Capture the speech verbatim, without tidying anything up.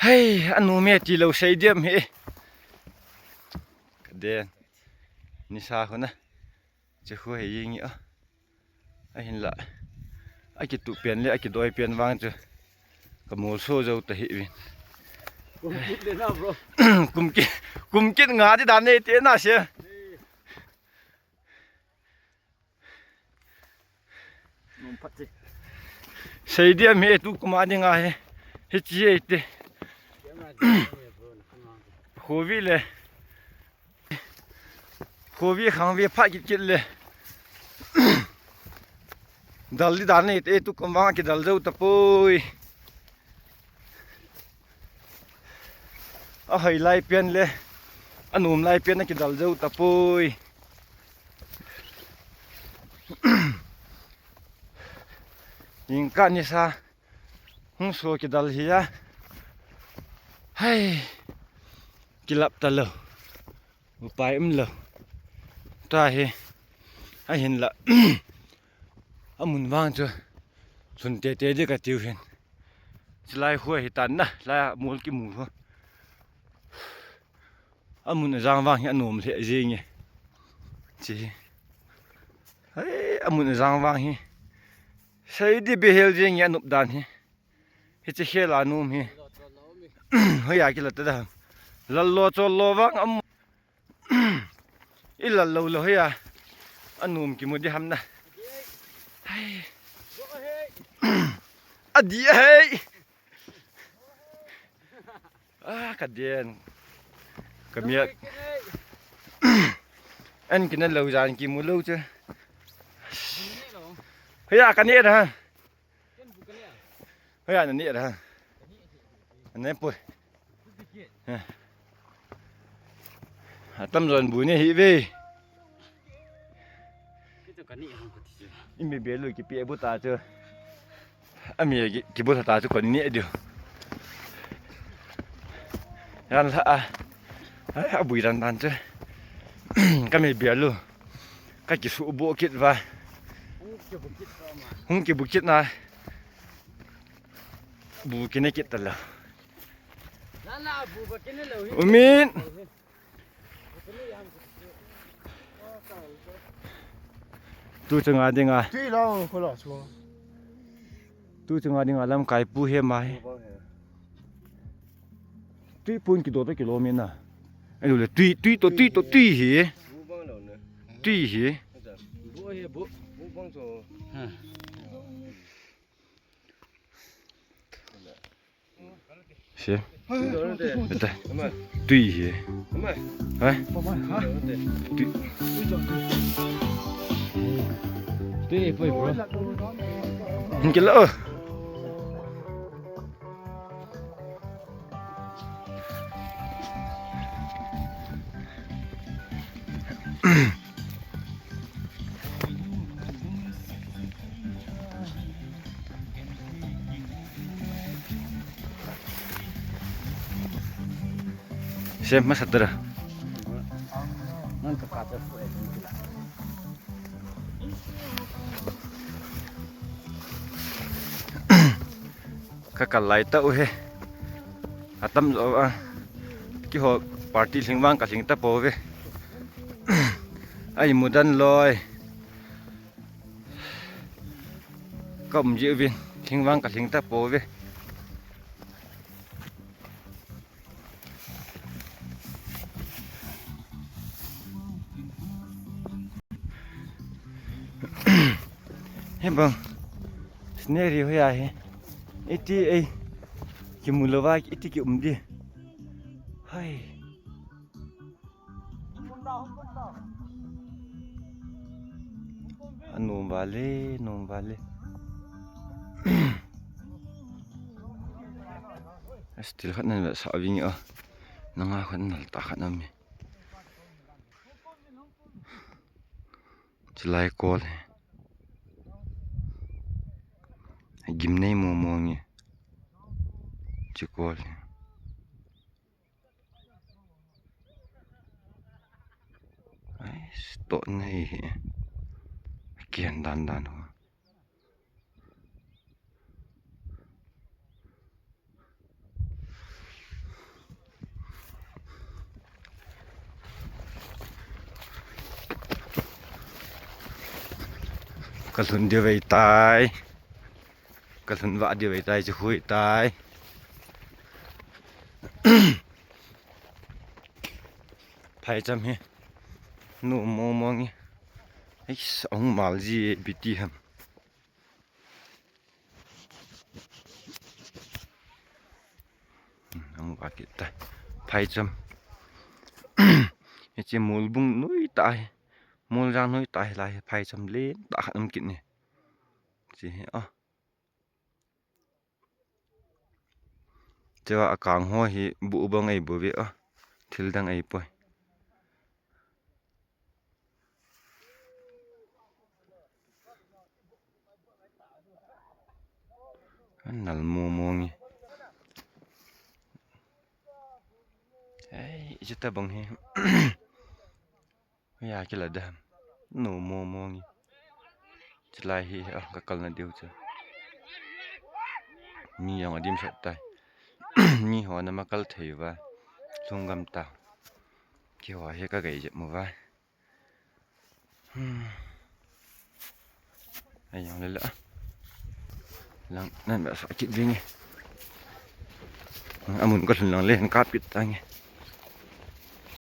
Hei, anu me ti lo sei diam he. Ka den. Nisa huna. Che khu hei ying a. Ahinla. Akitu pen le, akidoi pen vang chu. Ka mol so zo ta hi vin. Kum kit le na, bro. Kum kit, kum kit nga di dan nei te na se. Nom phat che. Sei diam he tu kuma dinga he. Hichi he te. Khovi le. Khovi khangvi phat kit kit le. Dal di dan nei te tu kum vang kidal zo tapoi. Ahoi lai pen le. Anom lai pen akidal zo tapoi. Jingkah nisa hung so kidal hi a. Hai. Kilap ta lo. Upai um lo. Ta hi. Ahinla. Amun vang chu. Lhun tete di ka tiu hin. Chulai khu hi tan na. Lai mol kimu khu. Amun ajang vang hi anom lheh jeng e. Chi hi. Hei, amun ajang vang hi. Sei di behel jeng e anop dan hi. Hichi khel a nom hi. Hoiya kila ta da. Lal lo chol lo vang am. I lal lo lo hoiya. Anom kimu di ham na. Hei. Adi hei. Ah, ka den. Ka miak. An kina lo jan kimu lo che. Hoiya ka ne da. Hoiya na ne da. An ne poi. Atam jon bu ne hi ve. Imi belu kipe bu ta chu. Ami ki, kibu ta chu kon ni diu. Yan la a. Ai, abui dan dan chu. Ka mi belu. Ka kisu bu kit va. Hung kibu kit na. Bu kine kit ta la. Umin. Tu changa dinga. Tui lo, ko lo chu. Tu changa dinga lamkai pu he mai. Tui pun kido to kilometer na. Ai lo le tui, tui to, tui to, tui hi. Tui hi. Bu he bu. Bu bang chu. Ha. Se. Ete. Tui hi. Ha? Tui. Tui poi bro. Hinke la. Sem masa tera. Ka kal lai ta u he. Atam jo a. Kiho party lhing vang ka lhing ta po ve. Ai mudan loi. Ka um ji uvin lhing vang ka lhing ta po ve. He bang. Scenery hoiya he. Iti ei. Kimu lou va iti ki um di. Hai. Anom vale, nom vale. Still khat nan sa ving a. Nanga khat nal ta khat nam. Chilai kol he. Gimnei mo mo nge. Chikol he. Ai, sto nei he. Kian dan dan ho. Kalhun diu vei tai. Kalhun vah diu vei tai, chu hui tai. Phaicham hi. Nu mo mo nge. Eish, ong mal ji biti ham. Ang va kit ta. Phaicham. Hiche mol bung noi ta hi. Mol jang noi ta hi lai phaicham len ta khat um kit ni. Chi hi a. Chewa akang ho hi bu bang ei bu ve a. Thil dang ei poi. An nal mo mo nge. Ei, ijata bang hi. Ya kila dam. Nu mo mo nge. Chulai hi a ka kalna diu chu. Mi jong adim sot tai. Mi ho na ma kal thei va. Lhunggam ta. Keiho hi ka gei jep mo va. Hmm. Ai jong le la. Lang nan ba sa kit ve nge. Amun ka lhun lang le han kap kit ta nge.